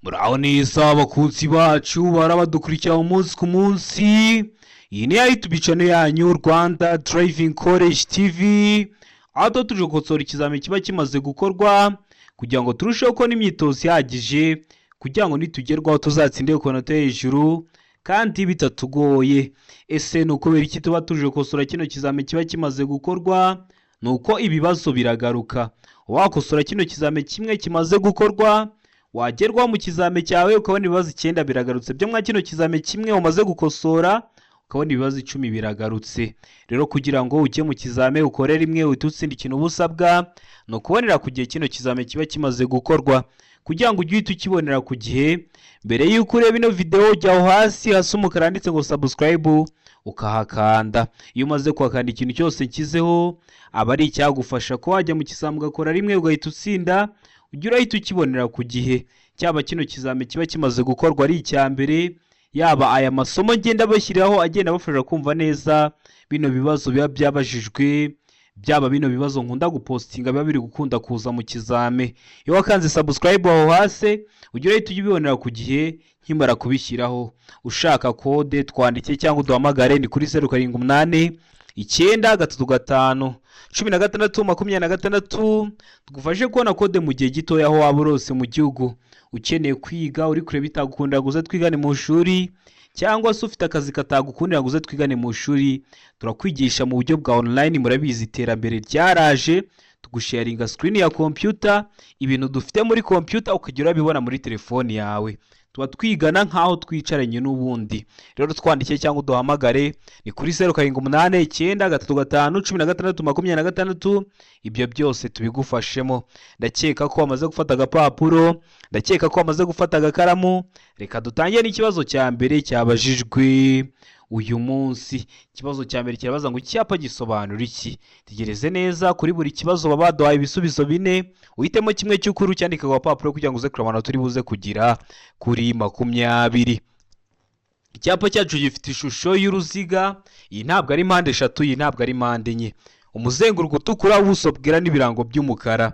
Muraho neza abakunzi bacu barabadukurikira umunsi ku munsi. Iyi ni ya YouTube channel yanyu, Rwanda Driving College TV, aho tuba tuje gukosora ikizamini kiba kimaze gukorwa kugira ngo turusheho kubona imyitozo ihagije, kugira ngo nitugerwaho tuzatsinde ku manota yo hejuru kandi bitatugoye. Ese ni ukubera iki tuba tuje gukosora kino kizamini kiba kimaze gukorwa? Ni uko ibibazo biragaruka. Wakosora kino kizamini kimwe kimaze gukorwa, wagerwaho mu kizami cyawe ukabona ibibazo 9 biragarutse byo mwa kino kizami kimwe umaze gukosora, ukabona ibibazo 10 biragarutse. Rero kugira ngo ujye mu kizami ukore rimwe uhite utsinda, ikintu uba usabwa ni ukubonera ku gihe kino kizami kiba kimaze gukorwa. Kugira ngo ujye uhita ukibonera ku gihe, mbere y'uko ureba ino videwo, ujya aho hasi hasa umukara handitse ngo "subscribe", ukahakanda. Iyo umaze kuhakanda, ikintu cyose nshyizeho aba ari icyagufasha ko wajya mu kizami ugakora rimwe ugahita utsinda. Ujya urahita ukibonera ku gihe, cyaba kino kizami kiba kimaze gukorwa ari icya mbere, yaba aya masomo ngenda bashyiraho agenda abafasha kumva neza bino bibazo biba byabajijwe, byaba bino bibazo nkunda gupostinga biba biri gukunda kuza mu kizame. Iyo wakanze subscribe aho hasi, ujya urahita ujya ubibonera ku gihe nkimara kubishyiraho. Ushaka kode, twandike cyangwa uduhamagare, ni kuri 0789351626, tugufashe kubona kode mu gihe gitoya aho waba uri hose mu gihugu. Ukeneye kwiga, uri kureba bitagukundira ngo uze twigane mu ishuri, cyangwa se ufite akazi katagukundira ngo uze twigane mu ishuri, turakwigisha mu buryo bwa online. Murabizi, iterambere ryaraje, tugusharinga screen ya computer, ibintu dufite muri computer ukajya urabibona muri telefoni yawe. Tuba twigana nk'aho twicaranye n'ubundi. Rero twandikiye cyangwa uduhamagare, ni kuri 0789351626, ibyo byose tubigufashemo. Ndakeka ko wamaze gufata agapapuro, ndakeka ko wamaze gufata agakaramu. Reka dutangire n'ikibazo cya mbere cyabajijwe uyu munsi. Ikibazo cya mbere kirabaza ngo: "Icyapa gisobanura iki?" Tegereze neza, kuri buri kibazo baba baduhaye ibisubizo bine, uhitemo kimwe cy'ukuri ucyandike ku gapapuro kugira ngo uze kureba amanota uri buze kugira kuri 20. Icyapa cyacu gifite ishusho y'uruziga. Iyi ntabwo ari mpande eshatu, iyi ntabwo ari mpande enye. Umuzenguruko utukura, ubuso bwera n'ibirango by'umukara.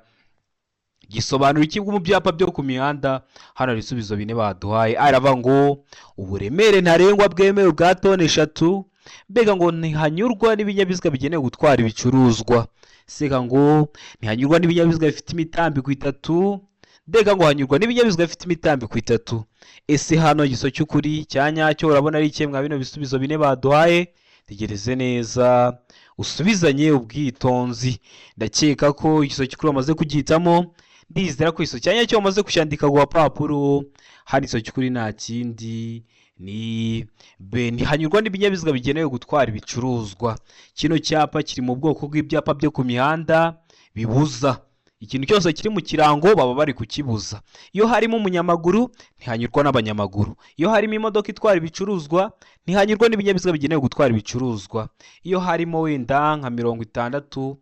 Gisobanura iki mu byapa byo ku mihanda? Hano hari ibisubizo bine baduhaye. Aravuga ngo uburemere ntarengwa bwemewe bwa toni 3. Mbega ngo ntihanyurwa n'ibinyabiziga bigenewe gutwara ibicuruzwa. Seka ngo ntihanyurwa n'ibinyabiziga bifite imitambiko itatu. Mbega ngo hanyurwa n'ibinyabiziga bifite imitambiko itatu. Ese hano igiso cy'ukuri cya nyacyo urabona ari ikihe mwa bino bisubizo bine baduhaye? Tegereze neza, usubizanye ubwitonzi. Ndakeka ko igiso cy'ukuri wamaze kugihitamo. Ndizera ko igiso cya nyacyo wamaze kucyandika ku gapapuro. Hano igiso cy'ukuri nta kindi, ni B, ntihanyurwa n'ibinyabiziga bigenewe gutwara ibicuruzwa. Kino cyapa kiri mu bwoko bw'ibyapa byo ku mihanda bibuza. Ikintu cyose kiri mu kirango baba bari kukibuza. Iyo harimo umunyamaguru, ntihanyurwa n'abanyamaguru. Iyo harimo imodoka itwara ibicuruzwa, ntihanyurwa n'ibinyabiziga bigenewe gutwara ibicuruzwa. Iyo harimo wenda nka 60,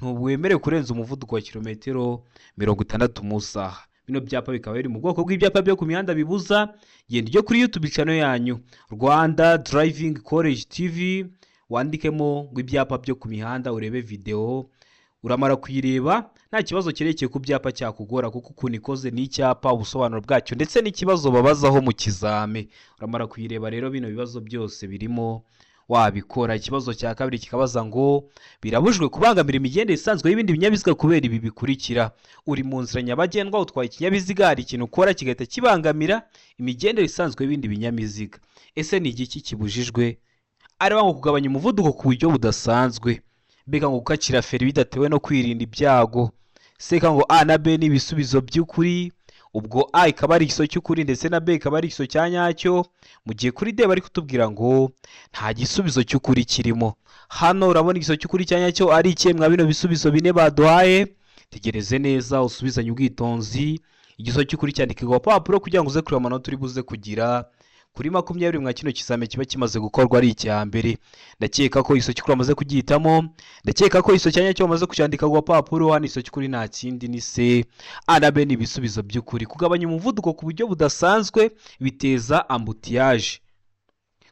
ntiwemerewe kurenza umuvuduko wa kilometero 60 mu isaha. Bino byapa bikaba biri mu bwoko bw'ibyapa byo ku mihanda bibuza. Genda ujye kuri YouTube channel yanyu, Rwanda Driving College TV, wandikemo ngo "ibyapa byo ku mihanda", urebe videwo. Uramara kuyireba, nta kibazo cyerekeye ku byapa cyakugora, kuko ukuntu ikoze n'icyapa, ubusobanuro bwacyo ndetse n'ikibazo babazaho mu kizame. Uramara kuyireba rero, bino bibazo byose birimo wabikora. Ikibazo cya kabiri kikabaza ngo: "Birabujijwe kubangamira imigendere isanzwe y'ibindi binyabiziga kubera ibi bikurikira." Uri mu nzira nyabagendwa, utwaye ikinyabiziga, hari ikintu ukora kigahita kibangamira imigendere isanzwe y'ibindi binyabiziga. Ese ni igiki kibujijwe? Areba ngo kugabanya umuvuduko ku buryo budasanzwe, mbega ngo gukacira feri bidatewe no kwirinda ibyago. Seka ngo A na B ni ibisubizo by'ukuri. Ubwo A ikaba ari igiso cy'ukuri ndetse na B ikaba ari igiso cya nyacyo, mu gihe kuri D bari kutubwira ngo nta gisubizo cy'ukuri kirimo. Hano urabona igiso cy'ukuri cya nyacyo ari ikihe mwa bino bisubizo bine baduhaye? Tegereze neza, usubizanye ubwitonzi. Igiso cy'ukuri cyandikirwa papuro kugira ngo uze kureba amanota uri buze kugira kuri 20 mwa kino kizame kiba kimaze gukorwa ari icya mbere. Ndakeka ko igiso cy'ukuri wamaze kugihitamo, ndakeka ko igiso cya nyacyo wamaze kucyandika ku gapapuro. Hano igiso cy'ukuri nta kindi, ni C. A na B ni ibisubizo by'ukuri. Kugabanya umuvuduko ku buryo budasanzwe biteza embouteillage.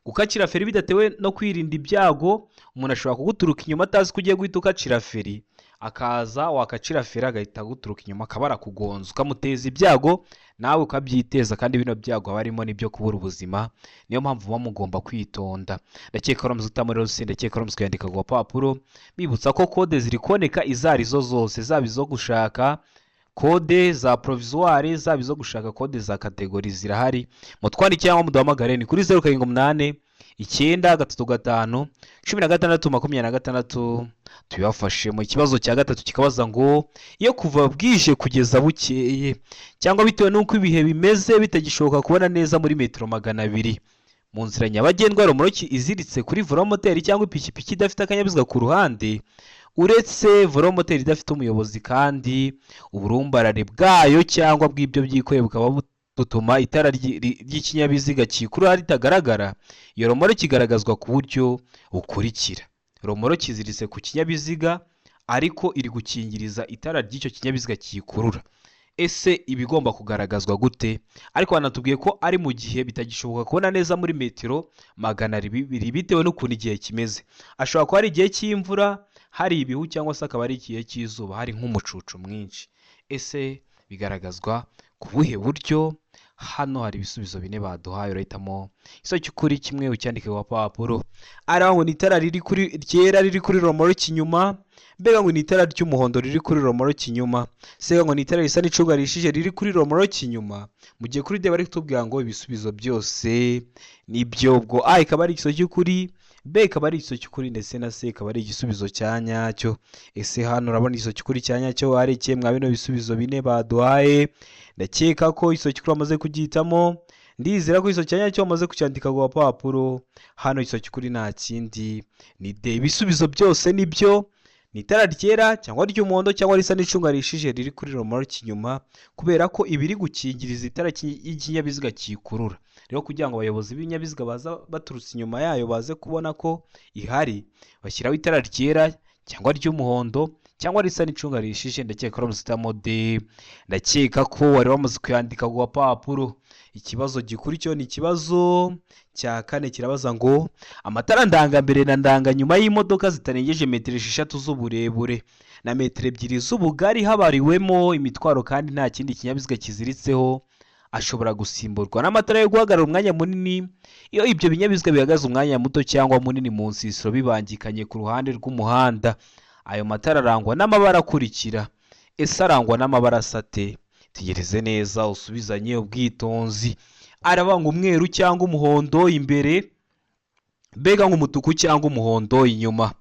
Gukacira feri bidatewe no kwirinda ibyago, umuntu ashobora kuguturuka inyuma atazi ko ugiye guhita ukacira feri, Akaza wakacira feri, agahita aguturuka inyuma, akaba arakugonza, ukamuteza ibyago, nawe ukabyiteza. Kandi bino byago haba harimo n'ibyo kubura ubuzima. Niyo mpamvu muba mugomba kwitonda. Ndakeka wari utamuri rero, ndakeka wari kuyandika ku gapapuro. Bibutsa ko kode ziri kuboneka izo arizo zose, zaba izo gushaka kode za provisoire, zaba izo gushaka kode za catégorie, zirahari. Mutwandike cyangwa muduhamagare, ni kuri 0789351626, tubibafashe. Mu kibazo cya gatatu kikabaza ngo: iyo kuva bwije kugeza bukeye, cyangwa bitewe n'uko ibihe bimeze, bitagishoboka kubona neza muri metero 200 mu nzira nyabagendwa romoroki iziritse kuri velomoteri cyangwa ipikipiki idafite akanyabiziga ku ruhande, uretse velomoteri idafite umuyobozi, kandi uburumbarare bwayo cyangwa bw'ibyo byikoreye bukaba butuma itara ry'ikinyabiziga cyikurura ritagaragara, iyo romoroki igaragazwa ku buryo bukurikira: Romoroki iziritse ku kinyabiziga, ariko iri gukingiriza itara ry'icyo kinyabiziga kiyikurura. Ese iba igomba kugaragazwa gute? Ariko banatubwiye ko ari mu gihe bitagishoboka kubona neza muri metero 200 bitewe n'ukuntu igihe kimeze. Ashobora kuba ari igihe cy'imvura, hari ibihu, cyangwa se akaba ari igihe cy'izuba, hari nk'umucucu mwinshi. Ese bigaragazwa ku buhe buryo? Hano hari ibisubizo bine baduhaye, urahitamo igisubizo cy'ukuri kimwe, ucyandike ku gapapuro. Aravuga ngo ni itara riri kuri ryera riri kuri romoroki inyuma, mbega ngo ni itara ry'umuhondo riri kuri romoroki inyuma, se ngo ni itara risa n'icunga rihishije riri kuri romoroki inyuma. Mu gihe kuri D bari kutubwira ngo ibisubizo byose nibyo. Ubwo A ikaba ari igisubizo cy'ukuri, B ikaba ari igisubizo cy'ukuri, ndetse na C ikaba ari igisubizo cya nyacyo. Ese hano urabona igisubizo cy'ukuri cya nyacyo ari ikihe mwa bino bisubizo bine baduhaye? Ndakeka ko igisubizo cy'ukuri bamaze kugihitamo. Ndizera ko igisubizo cya nyacyo bamaze kucyandika ku gapapuro. Hano igisubizo cy'ukuri nta kindi, ni D. Ibisubizo byose nibyo. Ni itara ryera cyangwa ry'umuhondo cyangwa risa n'icunga rihishije riri kuri romoroki inyuma, kubera ko iba iri gukingiriza itara ry'ikinyabiziga kiyikurura. Rero kugira ngo abayobozi b'ibinyabiziga baza baturutse inyuma yayo baze kubona ko ihari, bashyiraho itara ryera cyangwa ry'umuhondo cyangwa risa n'icunga rihishije. Ndakeka ko uramutse D, ndakeka ko wari wamaze kuyandika ku gapapuro. Ikibazo gikurikiyeho ni ikibazo cya kane, kirabaza ngo: amatara ndangambere na ndanganyuma y'imodoka zitarengeje metero 6 z'uburebure na metero 2 z'ubugari habariwemo imitwaro, kandi nta kindi kinyabiziga kiziritseho, ashobora gusimburwa n'amatara yo guhagarara umwanya munini iyo ibyo binyabiziga bihagaze umwanya muto cyangwa munini mu nsisiro bibangikanye ku ruhande rw'umuhanda. Ayo matara arangwa n'amabara akurikira. Ese arangwa n'amabara asa ate? Tegereze neza, usubizanye ubwitonzi. Arabanga umweru cyangwa umuhondo imbere, mbega ngo umutuku cyangwa umuhondo inyuma.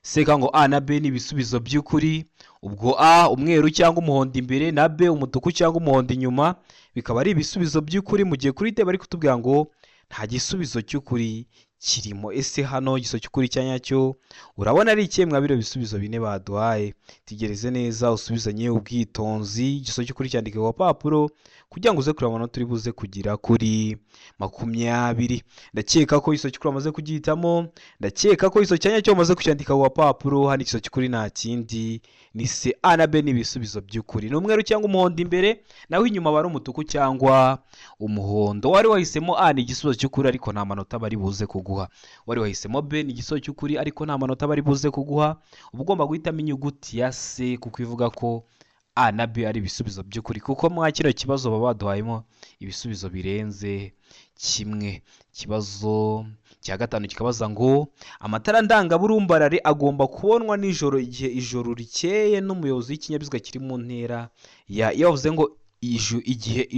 Seka ngo A na B ni ibisubizo by'ukuri. Ubwo A umweru cyangwa umuhondo imbere, na B umutuku cyangwa umuhondo inyuma, bikaba ari ibisubizo by'ukuri, mu gihe kuri D bari kutubwira ngo nta gisubizo cy'ukuri kirimo. Ese hano igisubizo cy'ukuri cya nyacyo urabona ari ikihe mwa bino bisubizo bine baduhaye? Tegereze neza, usubizanye ubwitonzi. Igisubizo cy'ukuri cyandike ku gapapuro kugira ngo uze kureba amanota uri buze kugira kuri 20. Ndakeka ko igisubizo cy'ukuri wamaze kugihitamo. Ndakeka ko igisubizo cya nyacyo wamaze kucyandika ku gapapuro. Hano igisubizo cy'ukuri nta kindi, ni C. A na B ni ibisubizo by'ukuri. Ni umweru cyangwa umuhondo imbere, naho inyuma aba ari umutuku cyangwa umuhondo. Wari wahisemo A, ni igisubizo cy'ukuri, ariko nta manota bari buze kuguha. Wari wahisemo B, ni igisubizo cy'ukuri, ariko nta manota bari buze kuguha. Uba ugomba guhitamo inyuguti ya C, kuko ivuga ko A na B ari ibisubizo by'ukuri, kuko mwa kino kibazo baba baduhayemo ibisubizo birenze kimwe. Ikibazo cya gatanu kikabaza ngo: amatara ndangaburumbarare agomba kubonwa nijoro igihe ijoro rikeye n'umuyobozi w'ikinyabiziga kiri mu ntera ya. Iyo bavuze ngo igihe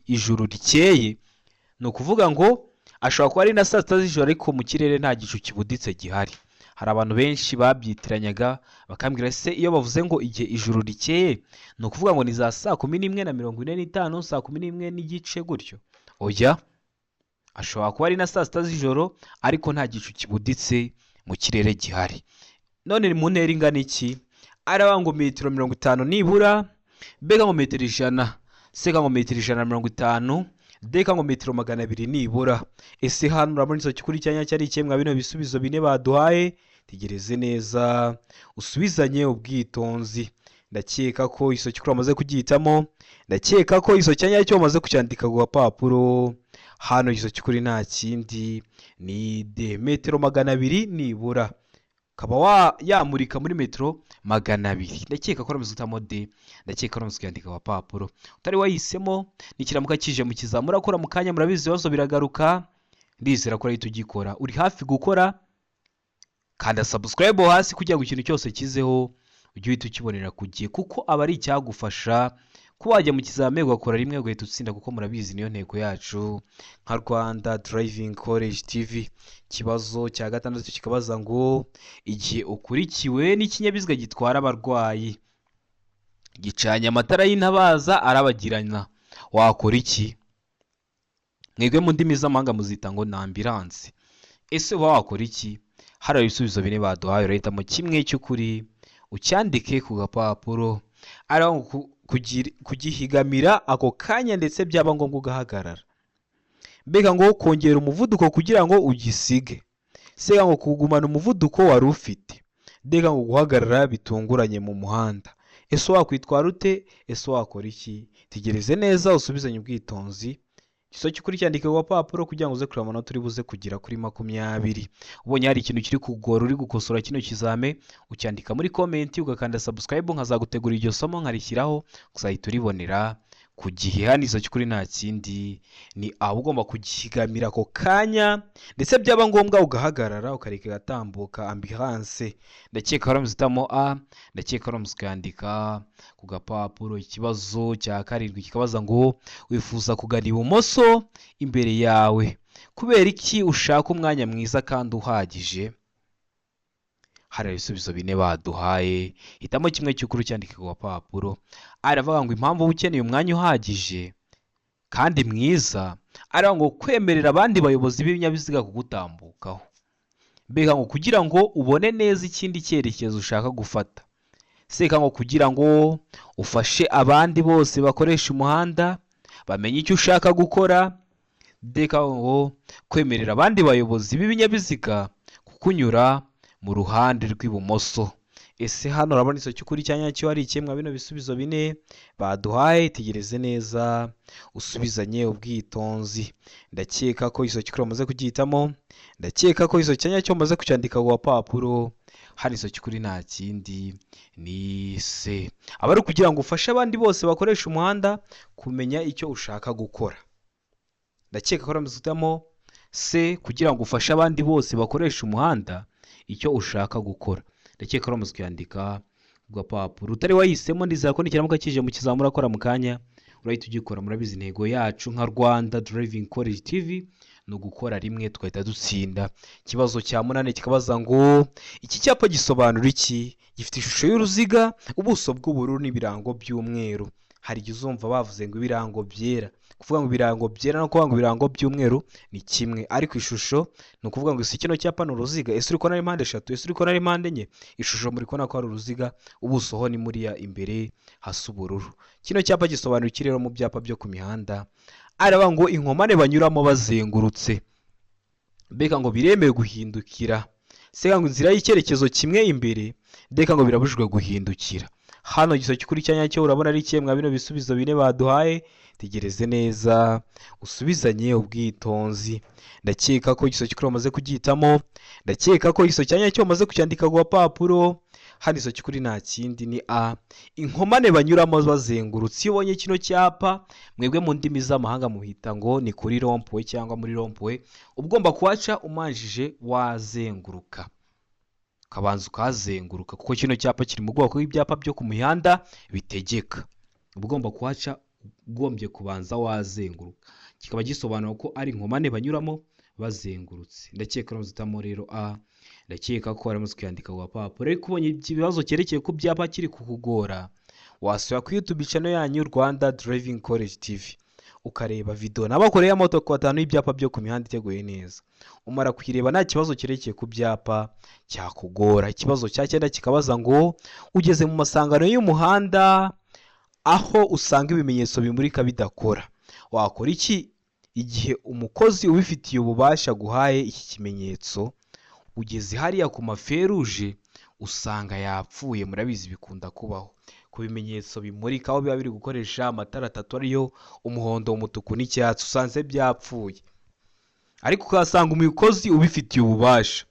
ijuru rikeye, ni ukuvuga ngo ashobora kuba ari na saa 6 z'ijoro, ariko mu kirere nta gicu kibuditse gihari. Hari abantu benshi babyitiranyaga, bakambwira: se iyo bavuze ngo igihe ijuru rikeye, ni ukuvuga ngo ni za saa 11:45, saa 11:30 gutyo? Oya, ashobora kuba ari na saa 6 z'ijoro, ariko nta gicu kibuditse mu kirere gihari. None ni mu ntera ingana iki? Araba ngo metero 50 nibura, mbega ngo metero 100, seka ngo metero 150, deka ngo metero 200 nibura. Ese hano urabona igisubizo cy'ukuri cya nyacyo ari ikihe mwa bino bisubizo bine baduhaye? Tegereze neza, usubizanye ubwitonzi. Ndakeka ko igisubizo cy'ukuri wamaze kugihitamo. Ndakeka ko igisubizo cya nyacyo wamaze kucyandika ku gapapuro. Hano igisubizo cy'ukuri nta kindi, ni D, metero 200 nibura. Ukaba yamurika muri metero 200. Ndakeka ko uramutse uhitamo D, ndakeka ko uramutse ukiyandika ku gapapuro. Utari wahisemo, nikiramuka kije mu kizamini urakora mu kanya. Murabizi, ibibazo biragaruka. Ndizera ko urahita ugikora. Uri hafi gukora, kanda subscribe hasi kugira ngo ikintu cyose kizeho ujye uhita ukibonera ku gihe, kuko aba ari icyagufasha kuba wajya mu kizamini ugakora rimwe ugahita utsinda, kuko murabizi niyo ntego yacu nka Rwanda Driving College TV. Ikibazo cya gatandatu kikabaza ngo: igihe ukurikiwe n'ikinyabiziga gitwara abarwayi gicanye amatara y'intabaza arabagirana, wakora iki? Mwebwe mu ndimi z'amahanga muzita ngo ni ambulance. Ese uba wakora iki? Hari ibisubizo bine baduhaye, urahitamo kimwe cy'ukuri ucyandike ku gapapuro. Ari kugihigamira ako kanya, ndetse byaba ngombwa ugahagarara. Mbega ngo kongera umuvuduko kugira ngo ugisige. Sega ngo kugumana umuvuduko wari ufite. Mbega ngo guhagarara bitunguranye mu muhanda. Ese wakwitwara ute? Ese wakora iki? Tegereze neza, usubizanye ubwitonzi. Igisubizo cy'ukuri cyandike ku gapapuro kugira ngo uze kureba amanota uri buze kugira kuri 20. Ubonye hari ikintu kiri kugora uri gukosora kino kizame, ucyandika muri comment, ugakanda subscribe, nkazagutegura iryo somo nkarishyiraho, uzahita uribonera ku gihe. Hano izo cy'ukuri nta kindi, ni aho ugomba kugihigamira ako kanya, ndetse byaba ngombwa ugahagarara, ukareka igatambuka ambulance. Ndakeka waramutse uhitamo A, ndakeka waramutse ukandika ku gapapuro. Ikibazo cya karindwi kikabaza ngo: wifuza kugana ibumoso imbere yawe, kubera iki ushaka umwanya mwiza kandi uhagije? Hari ibisubizo bine baduhaye, hitamo kimwe cy'ukuri ucyandike ku gapapuro. Aravuga ngo impamvu uba ukeneye umwanya uhagije kandi mwiza, aravuga ngo kwemerera abandi bayobozi b'ibinyabiziga kugutambukaho. Mbega ngo kugira ngo ubone neza ikindi cyerekezo ushaka gufata. Seka ngo kugira ngo ufashe abandi bose bakoresha umuhanda bamenye icyo ushaka gukora. Deka ngo kwemerera abandi bayobozi b'ibinyabiziga kukunyura mu ruhande rw'ibumoso. Ese hano urabona icyo cy'ukuri cya nyacyo ari ikihe mwa bino bisubizo bine baduhaye? Tegereze neza, usubizanye ubwitonzi. Ndakeka ko icyo cy'ukuri wamaze kugihitamo, ndakeka ko icyo cya nyacyo wamaze kucyandika ku gapapuro. Hano icyo cy'ukuri nta kindi, ni se aba ari ukugira ngo ufashe abandi bose bakoresha umuhanda kumenya icyo ushaka gukora. Ndakeka ko uramutse uhitamo se, kugira ngo ufashe abandi bose bakoresha umuhanda icyo ushaka gukora. Ndakeka uramutse ukiyandika ku gapapuro. Utari wahisemo, ndizera ko nikiramuka kije mu kizamini urakora mu kanya, urahita ugikora. Murabizi, intego yacu nka Rwanda Driving College TV ni ugukora rimwe tugahita dutsinda. Ikibazo cya munani kikabaza ngo: iki cyapa gisobanura iki? Gifite ishusho y'uruziga, ubuso bw'ubururu n'ibirango by'umweru. Hari igihe uzumva bavuze ngo ibirango byera. Kuvuga ngo ibirango byera no kuvuga ngo ibirango by'umweru ni kimwe, ariko ishusho ni ukuvuga ngo ese kino cyapa ni uruziga? Ese uri kubona ari mpande eshatu? Ese uri kubona ari mpande enye? Ishusho muri kubona ko ari uruziga, ubuso ho ni muriya imbere hasa ubururu. Kino cyapa gisobanura iki rero mu byapa byo ku mihanda? Aravuga ngo inkomane banyuramo bazengurutse. Mbega ngo biremewe guhindukira. Sega ngo inzira y'icyerekezo kimwe imbere. Ndeka ngo birabujijwe guhindukira. Hano igisubizo cy'ukuri cya nyacyo urabona ari ikihe mwa bino bisubizo bine baduhaye? Tegereze neza, usubizanye ubwitonzi. Ndakeka ko igisubizo cy'ukuri wamaze kugihitamo, ndakeka ko igisubizo cya nyacyo wamaze kucyandika ku gapapuro. Hano igisubizo cy'ukuri nta kindi, ni A, inkomane banyuramo bazengurutse. Iyo ubonye kino cyapa, mwebwe mu ndimi z'amahanga muhita ngo ni kuri rond-point cyangwa muri rond-point, uba ugomba kuhaca umanjije wazenguruka, ukabanza ukahazenguruka, kuko kino cyapa kiri mu bwoko bw'ibyapa byo ku mihanda bitegeka. Uba ugomba kuhaca ugombye kubanza wazenguruka. Kikaba gisobanura ko ari inkomane banyuramo bazengurutse. Ndakeka uramutse uhitamo rero A, ndakeka ko waramutse ukiyandika ku gapapuro. Ariko ubonye ikibazo cyerekeye ku byapa kiri kukugora, wasura kuri YouTube channel yanyu Rwanda Driving College TV, ukareba video nabakoreye amoko atanu y'ibyapa byo ku mihanda iteguye neza. Umara kuyireba, nta kibazo cyerekeye ku byapa cyakugora. Ikibazo cya cyenda kikabaza ngo: ugeze mu masangano y'umuhanda aho usanga ibimenyetso bimurika bidakora, wakora iki igihe umukozi ubifitiye ububasha aguhaye iki kimenyetso? Ugeze hariya ku ma feux rouges, usanga yapfuye. Murabizi, bikunda kubaho ku bimenyetso bimurika, aho biba biri gukoresha amatara atatu ariyo umuhondo, umutuku n'icyatsi. Usanze byapfuye, ariko ukahasanga umukozi ubifitiye ububasha.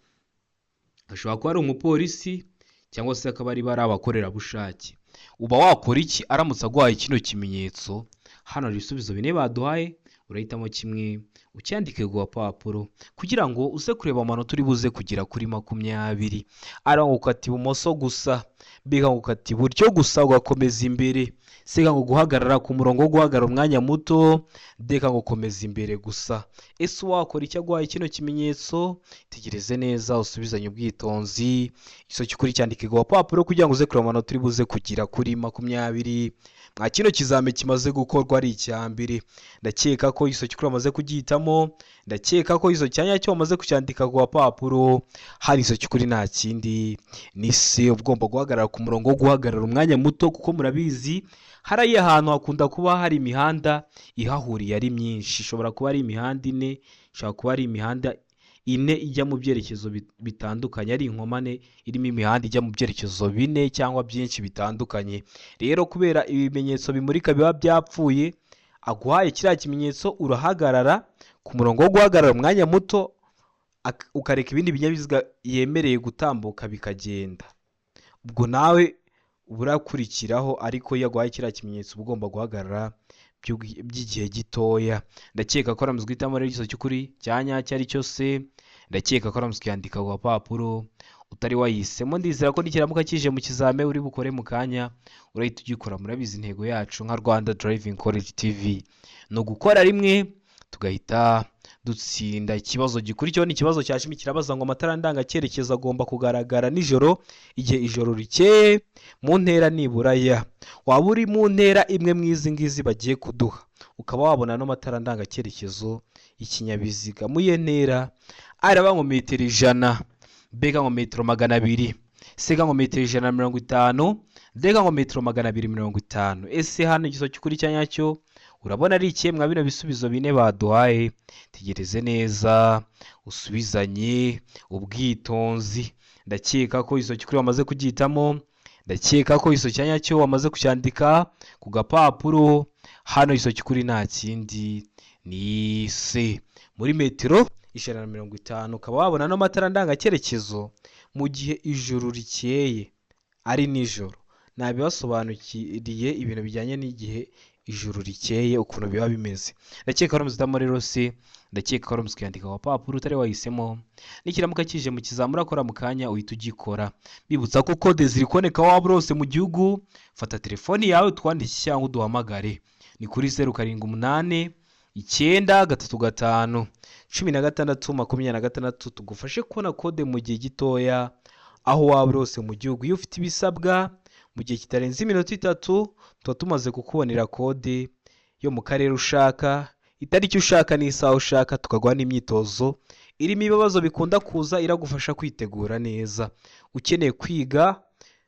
Ashobora kuba ari umupolisi cyangwa se akaba ari abakorerabushake. Uba wakora iki aramutse aguhaye kino kimenyetso? Hano hari ibisubizo bine baduhaye, urahitamo kimwe ucyandike ku gapapuro kugira ngo uze kureba amanota uri buze kugera kuri 20. A ngo gukata ibumoso gusa, B ngo gukata iburyo gusa ugakomeza imbere, C ngo guhagarara ku murongo wo guhagarara umwanya muto, D ngo komeza imbere gusa. Ese wakora icyo aguhaye kino kimenyetso? Tegereze neza, usubizanye ubwitonzi. Igisubizo cy'ukuri cyandike ku gapapuro kugira ngo uze kureba amanota uri buze kugira kuri 20. Mwa kino kizami kimaze gukorwa ari icya mbere, ndakeka ko igisubizo cy'ukuri wamaze kugihitamo, ndakeka ko igisubizo cya nyacyo wamaze kucyandika ku gapapuro. Hari igisubizo cy'ukuri nta kindi, ni C. Uba ugomba guhagarara ku murongo wo guhagarara umwanya muto, kuko murabizi hariya hantu hakunda kuba hari imihanda ihahuriye ari myinshi. Ishobora kuba ari imihanda ine, ishobora kuba ari imihanda ine ijya mu byerekezo bitandukanye, ari inkomane irimo imihanda ijya mu byerekezo bine cyangwa byinshi bitandukanye. Rero kubera ibimenyetso bimurika biba byapfuye, aguhaye kiriya kimenyetso, urahagarara ku murongo wo guhagarara umwanya muto, ukareka ibindi binyabiziga yemereye gutambuka bikagenda. Ubwo nawe uba urakurikiraho, ariko iyo aguhaye kiriya kimenyetso uba ugomba guhagarara by'igihe gitoya. Ndakeka ko aramutse guhitamo rero igisubizo cy'ukuri cya nyacyo ari cyo C. Ndakeka ko aramutse kuyandika ku gapapuro utari wayihisemo. Ndizera ko nikiramuka kije mu kizame uri bukore mu kanya urahita ugikora. Murabizi, intego yacu nka Rwanda Driving College TV ni ugukora rimwe tugahita dutsinda. Ikibazo gikurikiyeho ni ikibazo cya 10, kirabaza ngo amatara ndangacyerekezo agomba kugaragara nijoro igihe ijoro rikeye mu ntera nibura ya waba uri mu ntera imwe mu izi ngizi bagiye kuduha, ukaba wabona ano matara ndangacyerekezo y'ikinyabiziga. Mu iye ntera? A ngo metero 100, B ngo metero 200, C ngo metero 150, D ngo metero 250. Ese hano igisubizo cy'ukuri cya nyacyo urabona ari ikihe mwa bino bisubizo bine baduhaye? Tegereze neza, usubizanye ubwitonzi. Ndakeka ko igisubizo cy'ukuri wamaze kugihitamo, ndakeka ko igisubizo cya nyacyo wamaze kucyandika ku gapapuro. Hano igisubizo cy'ukuri nta kindi, ni C, muri metero 150 ukaba wabona ano matara ndangacyerekezo mu gihe ijoro rikeye ari nijoro. Nabibasobanukiriye ibintu bijyanye n'igihe ijoro rikeye ukuntu biba bimeze. Ndakeka ko uramutse rero C, ndakeka ko uramutse ukiyandika ku gapapuro utari wahisemo, nikiramuka kije mu kizami urakora mu kanya uhita ugikora. Bibutsa ko kode ziri kuboneka aho waba uri hose mu gihugu. Fata telefoni yawe utwandike cyangwa uduhamagare, ni kuri 0789351626, tugufashe kubona kode mu gihe gitoya aho waba uri hose mu gihugu. Iyo ufite ibisabwa, mu gihe kitarenze iminota 3 tuba tumaze kukubonera kode yo mu karere ushaka, itariki ushaka n'isaha ushaka, tukaguha n'imyitozo irimo ibibazo bikunda kuza iragufasha kwitegura neza. Ukeneye kwiga,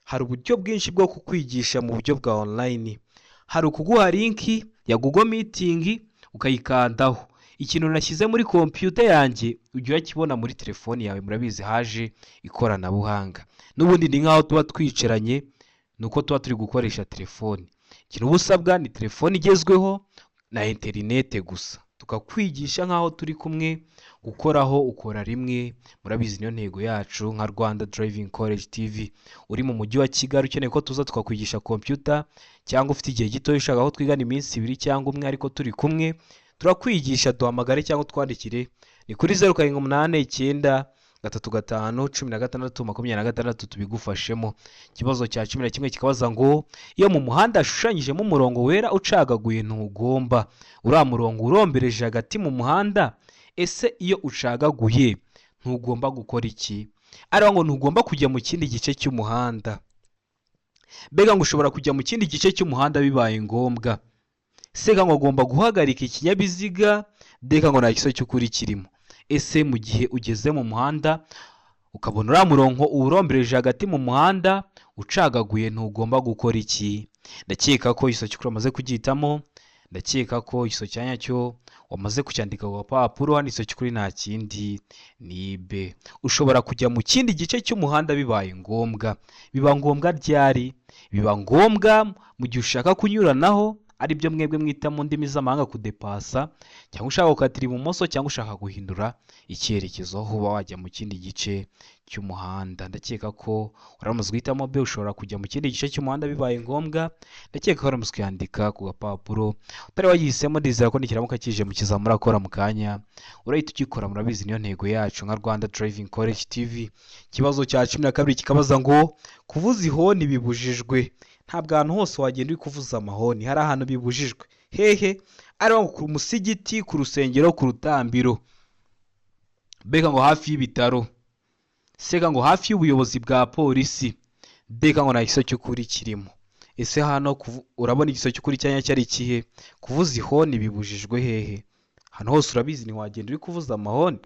hari uburyo bwinshi bwo kukwigisha mu buryo bwa online. Hari ukuguha link ya Google Meeting ukayikandaho, ikintu nashyize muri kompiyuta yanjye ujya urakibona muri telefoni yawe. Murabizi haje ikoranabuhanga, n'ubundi ni nk'aho tuba twicaranye, ni uko tuba turi gukoresha telefoni. Ikintu uba usabwa ni telefoni igezweho na interinete gusa, tukakwigisha nk'aho turi kumwe. Gukoraho ukora rimwe, murabizi niyo ntego yacu nka Rwanda Driving College TV. Uri mu mujyi wa Kigali ukeneye ko tuza tukakwigisha kompiyuta, cyangwa ufite igihe gito ushaka ko twigana iminsi 2 cyangwa umwe ariko turi kumwe turakwigisha, duhamagare cyangwa twandikire, ni kuri 0789351626, tubigufashemo. Ikibazo cya 11 kikabaza ngo iyo mu muhanda hashushanyijemo umurongo wera ucagaguye ntugomba, uriya murongo urombereje hagati mu muhanda, ese iyo ucagaguye ntugomba gukora iki? Ariho ngo ntugomba kujya mu kindi gice cy'umuhanda, mbega ngo ushobora kujya mu kindi gice cy'umuhanda bibaye ngombwa, C ngo agomba guhagarika ikinyabiziga, D ngo nta gisubizo cy'ukuri kirimo. Ese mu gihe ugeze mu muhanda ukabona uriya murongo uwurombereje hagati mu muhanda ucagaguye ntugomba gukora iki? Ndakeka ko igisubizo cy'ukuri wamaze kugihitamo, ndakeka ko igisubizo cya nyacyo wamaze kucyandika ku gapapuro. Hano igisubizo cy'ukuri nta kindi, ni B, ushobora kujya mu kindi gice cy'umuhanda bibaye ngombwa. Biba ngombwa ryari? Biba ngombwa mu gihe ushaka kunyuranaho. Aribyo mwebwe mwita mu ndimi z'amahanga kudepasa, cyangwa ushaka gukatira ibumoso, cyangwa ushaka guhindura icyerekezo aho uba wajya mu kindi gice cy'umuhanda. Ndakeka ko uramutse guhitamo B, ushobora kujya mu kindi gice cy'umuhanda bibaye ngombwa. Ndakeka ko uramutse kuyandika ku gapapuro utari wagihisemo, ndizera ko nikiramuka kije mu kizamura murakora mu kanya urahita ugikora. Murabizi, niyo ntego yacu nka Rwanda Driving College TV. Ikibazo cya 12 kikabaza ngo kuvuza ihoni bibujijwe. Ntabwo ahantu hose wagenda uri kuvuza amahoni, hari ahantu bibujijwe. Hehe? Ari ku musigiti, ku rusengero, ku rutambiro, mbega ngo hafi y'ibitaro, sega ngo hafi y'ubuyobozi bwa polisi, deka ngo nta gisubizo cy'ukuri kirimo. Ese hano urabona igisubizo cy'ukuri cyanya cyari ikihe? Kuvuza ihoni bibujijwe hehe? Ahantu hose urabizi ntiwagenda uri kuvuza amahoni.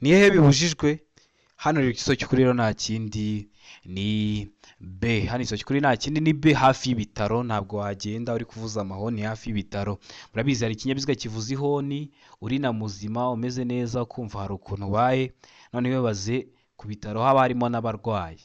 Ni hehe bibujijwe? Hano rero igisubizo cy'ukuri rero nta kindi ni B. Hano igisubizo cy'ukuri nta kindi ni B, hafi y'ibitaro. Ntabwo wagenda uri kuvuza amahoni hafi y'ibitaro. Murabizi, hari ikinyabiziga kivuza ihoni, uri na muzima umeze neza, kumva hari ukuntu ubaye. None wibaze ku bitaro haba harimo n'abarwayi.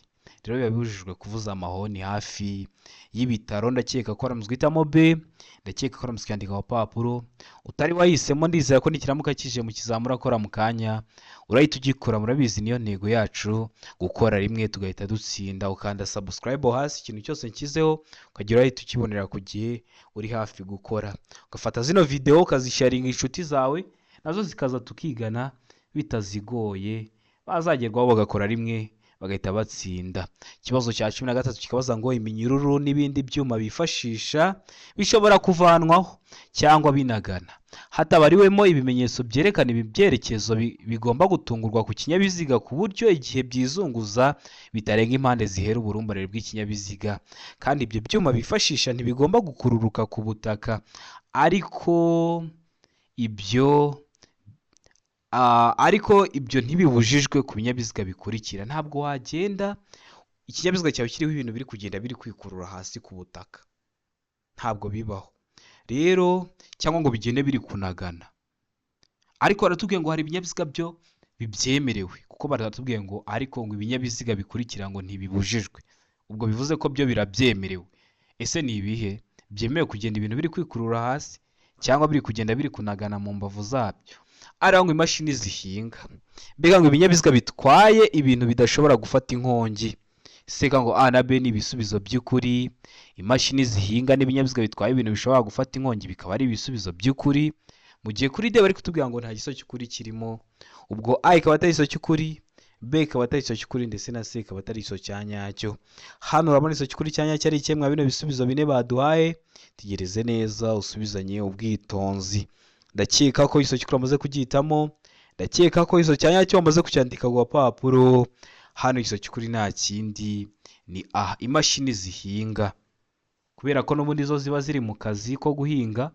Rero biba bibujijwe kuvuza amahoni hafi y'ibitaro. Ndakeka ko waramutse guhitamo B, ndakeka ko waramutse kwandika ku papuro utari wahisemo, ndizera ko nikiramuka kije mu kizamura akora mu kanya urahita ugikora. Murabizi, niyo ntego yacu, gukora rimwe tugahita dutsinda. Ukanda subscribe hasi, ikintu cyose nshyizeho ukagira urahita ukibonera ku gihe uri hafi gukora. Ugafata zino video ukazisharinga inshuti zawe, nazo zikaza tukigana bitazigoye, bazagerwaho bagakora rimwe bagahita batsinda. Ikibazo cya 13 kikabaza ngo iminyururu n'ibindi byuma bifashisha bishobora kuvanwaho cyangwa binagana hatabariwemo ibimenyetso byerekana ibi byerekezo bigomba gutungurwa ku kinyabiziga, ku buryo igihe byizunguza bitarenga impande zihera uburumbarare bw'ikinyabiziga, kandi ibyo byuma bifashisha ntibigomba gukururuka ku butaka, ariko ibyo ntibibujijwe ku binyabiziga bikurikira. Ntabwo wagenda ikinyabiziga cyawe kiriho ibintu biri kugenda biri kwikurura hasi ku butaka, ntabwo bibaho rero, cyangwa ngo bigende biri kunagana. Ariko baratubwiye ngo hari ibinyabiziga byo bibyemerewe, kuko baratubwiye ngo ariko ngo ibinyabiziga bikurikira ngo ntibibujijwe. Ubwo bivuze ko byo birabyemerewe. Ese ni ibihe byemewe kugenda ibintu biri kwikurura hasi cyangwa biri kugenda biri kunagana mu mbavu zabyo? Ari ngo imashini zihinga, mbega ngo ibinyabiziga bitwaye ibintu bidashobora gufata inkongi. Seka ngo A na B ni ibisubizo by'ukuri, imashini zihinga n'ibinyabiziga bitwaye ibintu bishobora gufata inkongi bikaba ari ibisubizo by'ukuri, mu gihe kuri D bari kutubwira ngo nta gisubizo cy'ukuri kirimo. Ubwo A ikaba atari igisubizo cy'ukuri, B ikaba atari igisubizo cy'ukuri, ndetse na C ikaba atari igisubizo cya nyacyo. Hano urabona igisubizo cy'ukuri cya nyacyo ari ikihe mwa bino bisubizo bine baduhaye? Tegereze neza, usubizanye ubwitonzi. Ndakeka ko igisubizo cy'ukuri wamaze kugihitamo, ndakeka ko igisubizo cya nyacyo wamaze kucyandika ku gapapuro. Hano igisubizo cy'ukuri nta kindi ni A, imashini zihinga, kubera ko n'ubundi zo ziba ziri mu kazi ko guhinga,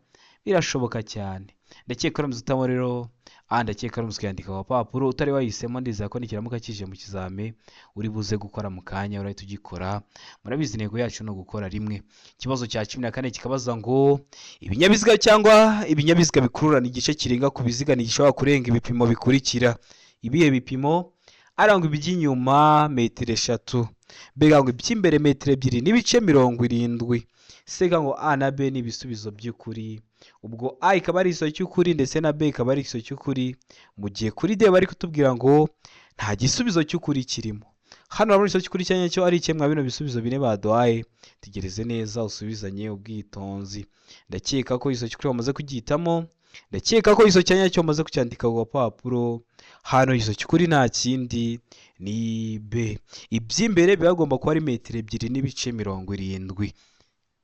birashoboka cyane. Ndakeka uramutse utamo rero A, ndakeka uramutse ukayandika ku gapapuro utari wahisemo, ndizera ko nikiramuka kije mu kizame uri buze gukora mu kanya urahita ugikora. Murabizi, intego yacu ni ugukora rimwe. Ikibazo cya 14 kikabaza ngo ibinyabiziga cyangwa ibinyabiziga bikururana igice kirenga ku biziga ntigishobora kurenga ibipimo bikurikira. Ibihe bipimo? Arangwa iby'inyuma metero 3, mbega ngo iby'imbere metero 2.70. Sega ngo A na B ni ibisubizo by'ukuri. Ubwo A ikaba ari igisubizo cy'ukuri ndetse na B ikaba ari igisubizo cy'ukuri, mu gihe kuri D bari kutubwira ngo nta gisubizo cy'ukuri kirimo. Hano urabona igisubizo cy'ukuri cya nyacyo ari ikihe mwa bino bisubizo bine baduhaye? Tegereze neza, usubizanye ubwitonzi. Ndakeka ko igisubizo cy'ukuri wamaze kugihitamo, ndakeka ko igisubizo cya nyacyo wamaze kucyandika ku gapapuro. Hano igisubizo cy'ukuri nta kindi ni B, iby'imbere biba bigomba kuba ari metero 2.70.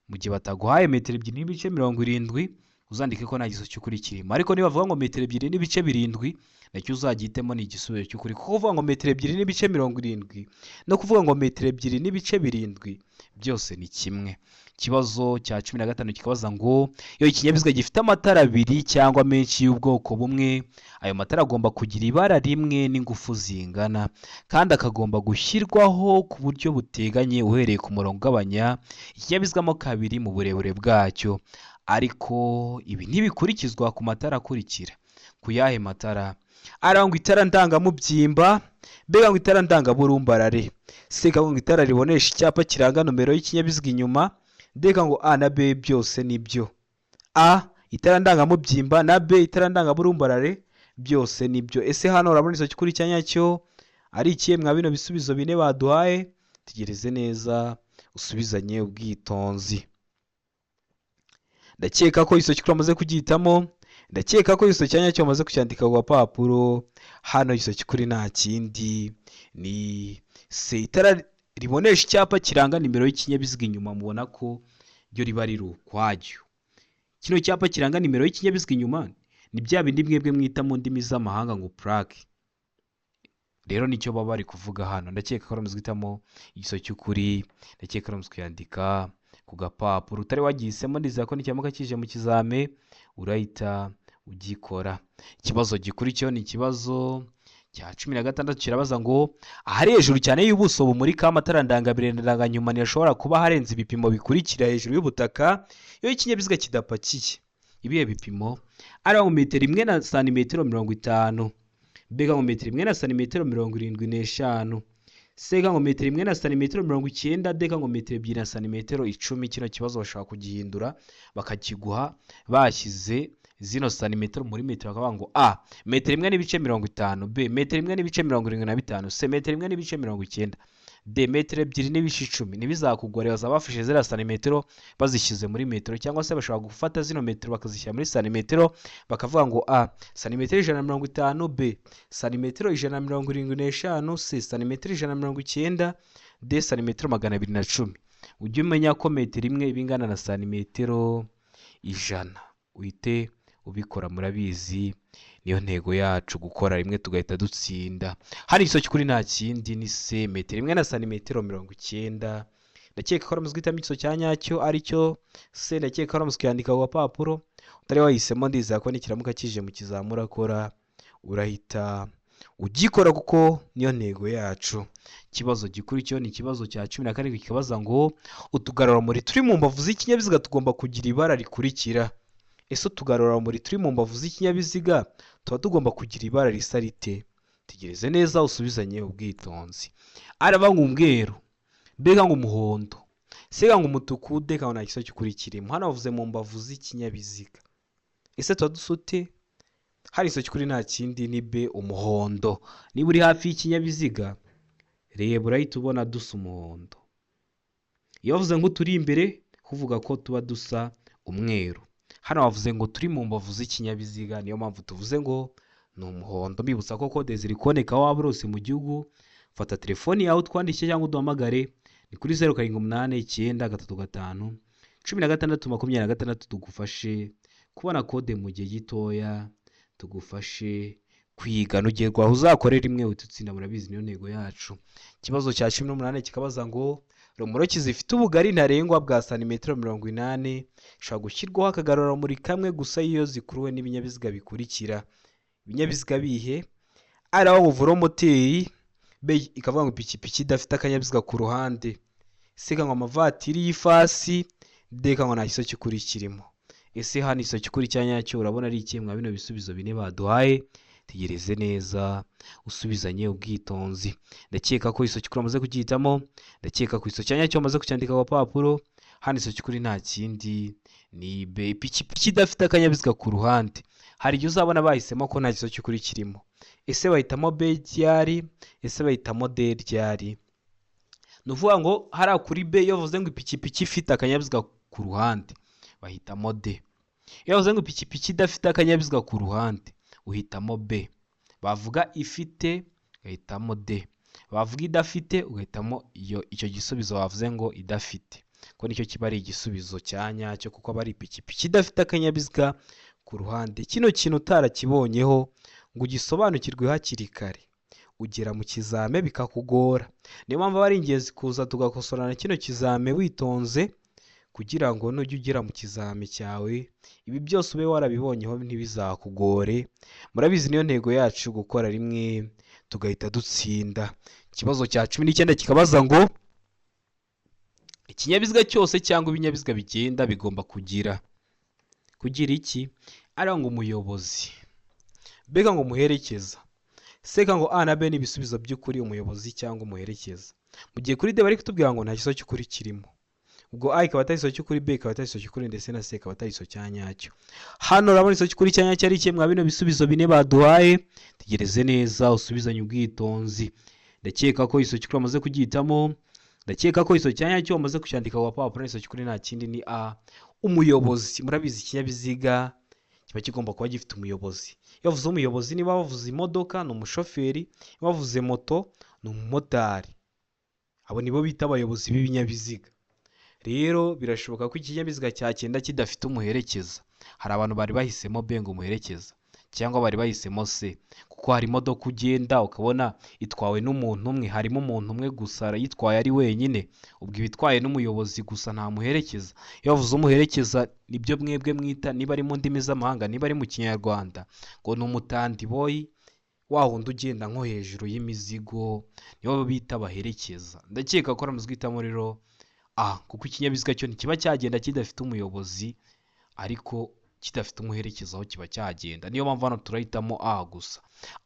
Mu gihe bataguhaye metero 2.70, uzandike ko nta gisubizo cy'ukuri kirimo. Ariko niba bavuga ngo metero 2.7, nacyo uzagihitemo, ni igisubizo cy'ukuri, kuko kuvuga ngo metero 2.70 no kuvuga ngo metero 2.7 byose ni kimwe. Ikibazo cya 15 kikabaza ngo iyo ikinyabiziga gifite amatara abiri cyangwa menshi y'ubwoko bumwe, ayo matara agomba kugira ibara rimwe n'ingufu zingana, kandi akagomba gushyirwaho ku buryo buteganye uhereye ku murongo ugabanya ikinyabiziga mo kabiri mu burebure bwacyo. Ariko ibi ntibikurikizwa ku matara akurikira. Ku yahe matara? Arangwa itara ndangamubyimba, mbega ngo itara ndangaburumbarare, seka ngo itara ribonesha icyapa kiranga nomero y'ikinyabiziga inyuma, ndeka ngo A na B byose ni byo. A itara ndangamubyimba na B itara ndangaburumbarare, byose nibyo. Ese hano urabona igiso cy'ukuri cya nyacyo ari ikihe mwa bino bisubizo bine baduhaye? Tegereze neza usubizanye ubwitonzi. Ndakeka ko igiso cy'ukuri wamaze kugihitamo, ndakeka ko igiso cya nyacyo wamaze kucyandika ku gapapuro. Hano igiso cy'ukuri nta kindi ni C, itara ribonesha icyapa kiranga nimero y'ikinyabiziga inyuma, mubona ko ryo riba riri ukwaryo. Kino cyapa kiranga nimero y'ikinyabiziga inyuma ni bya bindi mwebwe mwita mu ndimi z'amahanga ngo plaque. Rero nicyo baba bari kuvuga hano. Ndakeka ko uramaze guhitamo igiso cy'ukuri, ndakeka uramaze kuyandika ku gapapuro. Utari wagihisemo, ndizera ko nikiramuka kije mu kizame urahita ugikora. Ikibazo gikurikiyeho ni ikibazo cya 16, kirabaza ngo ahari hejuru cyane y'ubuso bumurika amatara ndangabire ndanganyuma ntihashobora kuba harenze ibipimo bikurikira hejuru y'ubutaka iyo ikinyabiziga kidapakiye. Ibihe bipimo? Ari mu metero 1 na santimetero 50, B ngo metero 1 na santimetero 75, C ngo metero 1 na santimetero 90, D ngo metero 2 na santimetero 10. Kino kibazo bashobora kugihindura bakakiguha bashyize zino santimetero muri metero, bakavuga ngo A metero 1 n'ibice 50, B metero 1 n'ibice 75, C metero 1 n'ibice 90, D metero 2 n'ibice 10. Ntibizakugore, bazaba bafashe ziriya santimetero bazishyize muri metero, cyangwa se bashobora gufata zino metero bakazishyira muri santimetero, bakavuga ngo A santimetero 150, B santimetero 175, C santimetero 190, D santimetero 210. Ujye umenya ko metero 1 iba ingana na santimetero 100, uhite ubikora. Murabizi niyo ntego yacu, gukora rimwe tugahita dutsinda. Hano igiso cy'ukuri nta kindi ni C, metero 1 na santimetero 90. Ndakeka ko uramaze guhitamo igiso cya nyacyo aricyo C, ndakeka ko uramaze kuyandika ku gapapuro. Utari wahisemo, ndizera ko nikiramuka kije mu kizamini urakora, urahita ugikora kuko niyo ntego yacu. Ikibazo gikurikiyeho ni ikibazo cya 17, kikabaza ngo utugarurarumuri turi mu mbavu z'ikinyabiziga tugomba kugira ibara rikurikira. Ese utugarurarumuri turi mu mbavu z'ikinyabiziga tuba tugomba kugira ibara risa rite? Tegereze neza usubizanye ubwitonzi. Araba ngo umweru, B ngo umuhondo, C ngo umutuku, D ngo nta giso cy'ukuri kirimo. Hano bavuze mu mbavu z'ikinyabiziga, ese tuba dusa ute? Hari igiso cy'ukuri nta kindi ni B, umuhondo. Niba uri hafi y'ikinyabiziga reba, urahita ubona dusa umuhondo. Iyo bavuze ngo turi imbere, kuvuga ko tuba dusa umweru. Hano bavuze ngo turi mu mbavu z'ikinyabiziga, niyo mpamvu tuvuze ngo ni umuhondo. Mbibutsa ko kode ziri kuboneka aho waba uri hose mu gihugu. Fata telefoni yawe utwandike cyangwa uduhamagare, ni kuri 0789351626, tugufashe kubona kode mu gihe gitoya, tugufashe kwiga nugerwaho uzakore rimwe uhite utsinda. Murabizi niyo ntego yacu. Ikibazo cya 18 kikabaza ngo romoroki zifite ubugari ntarengwa bwa santimetero 80 zishobora gushyirwaho akagarurarumuri kamwe gusa iyo zikuruwe n'ibinyabiziga bikurikira. Ibinyabiziga bihe? Ari aho velomoteri, B ikavuga ngo ipikipiki idafite akanyabiziga ku ruhande, C ngo amavatiri y'ifasi, D ngo nta giso cy'ukuri kirimo. Ese hano igiso cy'ukuri cya nyacyo urabona ari ikihe mwa bino bisubizo bine baduhaye? Tegereze neza usubizanye ubwitonzi. Ndakeka ko igiso cy'ukuri wamaze kugihitamo, ndakeka ko igiso cya nyacyo wamaze kucyandika ku gapapuro. Hano igiso cy'ukuri nta kindi ni B, ipikipiki idafite akanyabiziga ku ruhande. Hari igihe uzabona bahisemo ko nta giso cy'ukuri kirimo. Ese bahitamo B ryari? Ese bahitamo D ryari? Ni ukuvuga ngo hariya kuri B, iyo bavuze ngo ipikipiki ifite akanyabiziga ku ruhande, bahitamo D. Iyo bavuze ngo ipikipiki idafite akanyabiziga ku ruhande, uhitamo B. Bavuga ifite, ugahitamo D. Bavuga idafite, ugahitamo iyo icyo gisubizo bavuze ngo idafite, ko nicyo kiba ari igisubizo cya nyacyo, kuko aba ari ipikipiki idafite akanyabiziga ku ruhande. Kino kintu utarakibonyeho ngo ugisobanukirwe hakiri kare, ugera mu kizame bikakugora. Niyo mpamvu aba ari ingenzi kuza tugakosorana kino kizame witonze, kugira ngo nujya ugera mu kizame cyawe ibi byose ube warabibonyeho, ntibizakugore. Murabizi niyo ntego yacu, gukora rimwe tugahita dutsinda. Ikibazo cya 19 kikabaza ngo ikinyabiziga cyose cyangwa ibinyabiziga bigenda bigomba kugira iki? Ari ngo umuyobozi, B ngo umuherekeza, C ngo A na B ni ibisubizo by'ukuri, umuyobozi cyangwa umuherekeza. Mu gihe kuri D bari kutubwira ngo nta kibazo cy'ukuri kirimo. Ubwo A ikaba atari igisubizo cy'ukuri, B ikaba atari igisubizo cy'ukuri, ndetse na C ikaba atari igisubizo cya nyacyo. Hano urabona igisubizo cy'ukuri cya nyacyo ari ikihe mwa bino bisubizo bine baduhaye? Tegereze neza, usubizanye ubwitonzi. Ndakeka ko igisubizo cy'ukuri wamaze kugihitamo. Ndakeka ko igisubizo cya nyacyo wamaze kucyandika ku gapapuro. Igisubizo cy'ukuri nta kindi, ni A, umuyobozi. Murabizi, ikinyabiziga kiba kigomba kuba gifite umuyobozi. Iyo bavuze umuyobozi, niba bavuze imodoka ni umushoferi, niba bavuze moto ni umumotari. Abo nibo bita abayobozi b'ibinyabiziga. Rero birashoboka ko ikinyabiziga cyagenda kidafite umuherekeza. Hari abantu bari bahisemo B ngo umuherekeza, cyangwa bari bahisemo C, kuko hari imodoka ugenda ukabona itwawe n'umuntu umwe, harimo umuntu umwe gusa yitwaye ari wenyine. Ubwo iba itwaye n'umuyobozi gusa, nta muherekeza. Iyo bavuze umuherekeza, nibyo mwebwe mwita, niba ari mu ndimi z'amahanga, niba ari mu Kinyarwanda, ngo ni umutandiboyi, wa wundi ugenda nko hejuru y'imizigo, nibo bita abaherekeza. Ndakeka ko ramaze guhitamo rero A, kuko ikinyabiziga cyo ntikiba cyagenda kidafite umuyobozi, ariko kidafite umuherekeza aho kiba cyagenda. Niyo mpamvu hano turahitamo A gusa.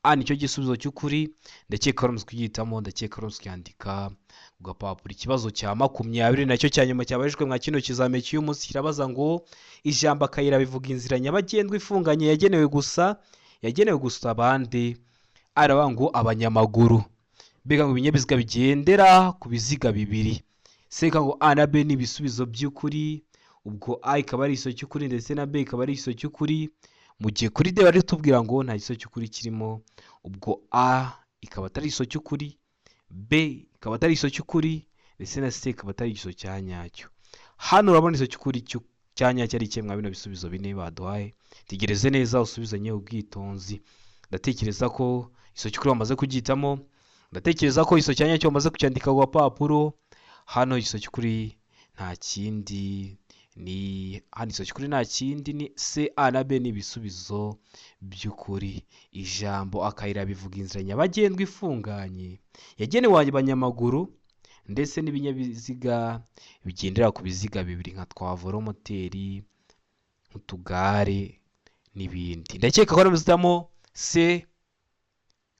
A nicyo gisubizo cy'ukuri. Ndakeka ramaze kugihitamo, ndakeka ramaze kuyandika ku gapapuro. Ikibazo cya 20, nacyo cya nyuma cyabajijwe mwa kino kizame cy'uyu munsi, kirabaza ngo: ijambo akayira bivuga inzira nyabagendwa ifunganye yagenewe gusa abandi. Aravuga ngo abanyamaguru, mbega ngo ibinyabiziga bigendera ku biziga bibiri. Seka ngo A na B ni ibisubizo by'ukuri. Ubwo A ikaba ari igisubizo cy'ukuri, ndetse na B ikaba ari igisubizo cy'ukuri, mu gihe kuri D bari tubwira ngo nta gisubizo cy'ukuri kirimo. Ubwo A ikaba atari igisubizo cy'ukuri, B ikaba atari igisubizo cy'ukuri, ndetse na C ikaba atari igisubizo cya nyacyo. Hano urabona igisubizo cy'ukuri cya nyacyo ari ikihe mwa bino bisubizo bine baduhaye? Tegereze neza, usubizanye ubwitonzi. Ndatekereza ko igisubizo cy'ukuri wamaze kugihitamo. Ndatekereza ko igisubizo cya nyacyo wamaze kucyandika ku gapapuro. Hano igisubizo cy'ukuri nta kindi ni, hano igisubizo cy'ukuri nta kindi ni C. A na B ni ibisubizo by'ukuri. Ijambo akayira bivuga inzira nyabagendwa ifunganye yagenewe abanyamaguru ndetse n'ibinyabiziga bigendera ku biziga bibiri, nka twa velomoteri, nk'utugare n'ibindi. Ndakeka ko wari C.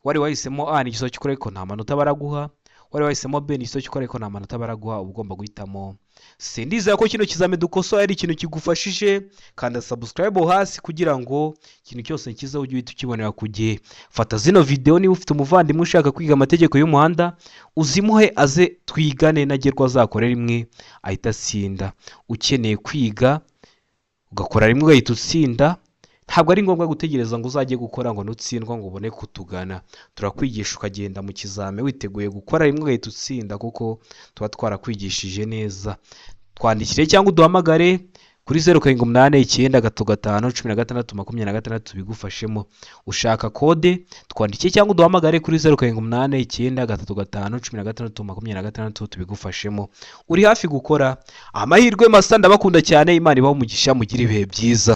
Wari wahisemo A ni igisubizo cy'ukuri, ariko nta manota baraguha. Wari wahisemo B ni igisubizo cy'ukuri, ariko nta manota baraguha. Uba ugomba guhitamo C. Ndizera ko kino kizami dukosoye ari ikintu kigufashije. Kanda subscribe hasi kugira ngo ikintu cyose kiza ujye uhita ukibonera ku gihe. Fata zino video, niba ufite umuvandimwe ushaka kwiga amategeko y'umuhanda, uzimuhe aze twigane, nagerwa azakore rimwe ahita atsinda. Ukeneye kwiga ugakora rimwe ugahita utsinda, ntabwo ari ngombwa gutegereza ngo uzajye gukora ngo nutsindwa ngo ubone kutugana. Turakwigisha ukagenda mu kizame witeguye gukora rimwe ugahita utsinda, kuko tuba twarakwigishije neza. Twandikire cyangwa uduhamagare kuri 0789351626 tubigufashemo. Ushaka kode, twandikire cyangwa uduhamagare kuri 0789351626 tubigufashemo. Uri hafi gukora, amahirwe masa. Ndabakunda cyane, Imana ibahe umugisha, mugire ibihe byiza.